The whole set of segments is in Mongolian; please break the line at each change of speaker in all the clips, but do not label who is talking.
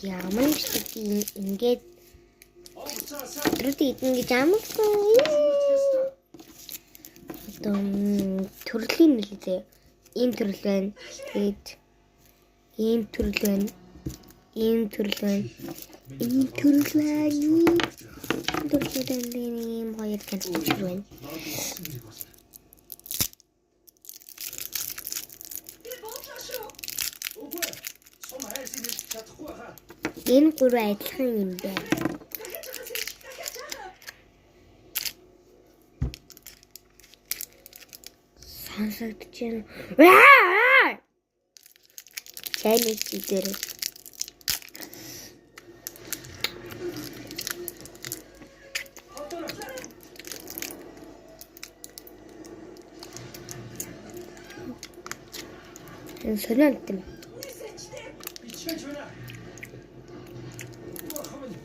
Ямар ч би ингээд өдрүүдийг идэн гэж амласан. Одоо төрлийн мэлзээ. Ийм төрөл байна. Тэгээд ийм төрөл байна. Ийм төрөл байна. Ийм төрөл байна. Ийм төрөл байна. Ийм хоёр ганц байна.
Би буудлаа шүү.
Үгүй. Сум хайрсыг хэлж чадахгүй хаа.
Энэ гурван адилхан юм байна.
Дахиад жахаа сэж. Дахиад жахаа.
Сонсогдож байна. Аа! Таны чигээр. Энэ сонио юм.
Сэж дээ.
Бичээж байна. Бурхан минь.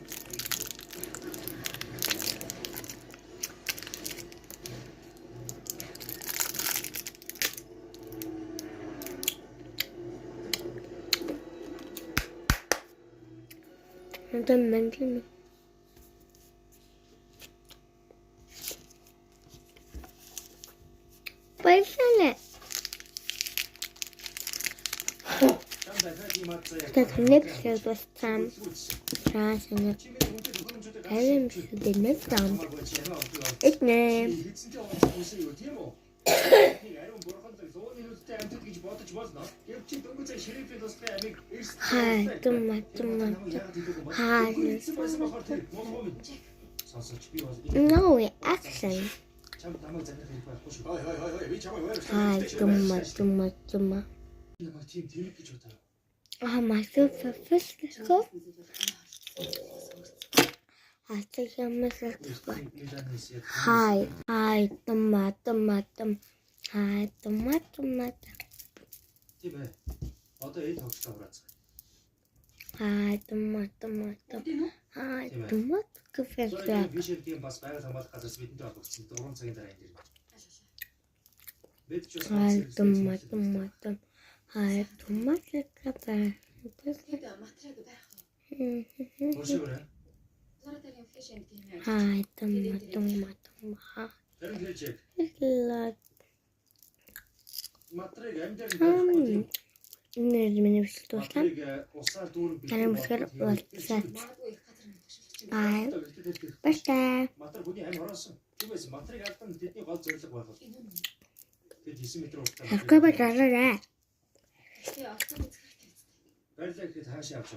Одоо мэндлэн. Баярлалаа.
Чам дахиад ийм ад заяа.
Тэгээд таны бичлэг дууссан. За санаа.
Чи миний хүнтэй төхөөрөмжүүдийг
Таны бичлэг нэг дам.
хамаагүй чи ямаа өглөө.
Игнэ.
Хэдсэнтэй онцгойсэн юу тийм үү? Нэг ариун бурханлаг 100 минуттай амьтад гэж бодож болно. Гэвч чи дөнгөж сая шерифийн тусгай амийг эрс
Хай, тума, тума. Хай.
Хэдсэн байсан болохоор тэр муу минь. Сонсооч би бол
No action.
чам намайг загнах хэрэг байхгүй шүү. Хой хой хой би чамайг ойр.
Хай, тума, тума, тума.
Намайг тийм тэмэг гэж бодоо.
Аа, масуу фэфэско. Хацаг ямасаа. Хай, хай, тума, тума, тум. Хай, тума, тума.
Тийм ээ. Одоо энэ тоглолтоо хураацгаа.
Хай, тума, тума, тум. Хай, тума, гэфэсэ.
Бишэлгийн бас байгаль хамгаалах газраас бидэнтэй холбогдсон. 3 цагийн дараа энэ дэр. Бид ч бас
Хай, тума, тума, тум. Хай, тума, гэфэсэ.
Тэгээд матраг байх уу?
Уншиг өрөө.
Лорадагийн фэшн гейм.
Хай, тума, тума, тума.
Харин тэр чиг
Баярлалаа.
матрыг амьдаар нь барихгүй тийм.
Энэ миний бичлэг дуслаа.
Матрыг усаар дүүрэн бэлтгэх
Дараа мөсгөр уулзлаа.
Магадгүй их газар нь туршилж
Бай. Баярлалаа.
Матар хүний амь хороосон. Тиймээс матрыг алдан тэдний гол зорилго байх бол.
Энэ үнэн.
Тэд 9 м уртаа.
Subscribe дараарай.
Тэгээ олцсон үзэх хэрэгтэй.
Барилаа гэхэд хаашаа авч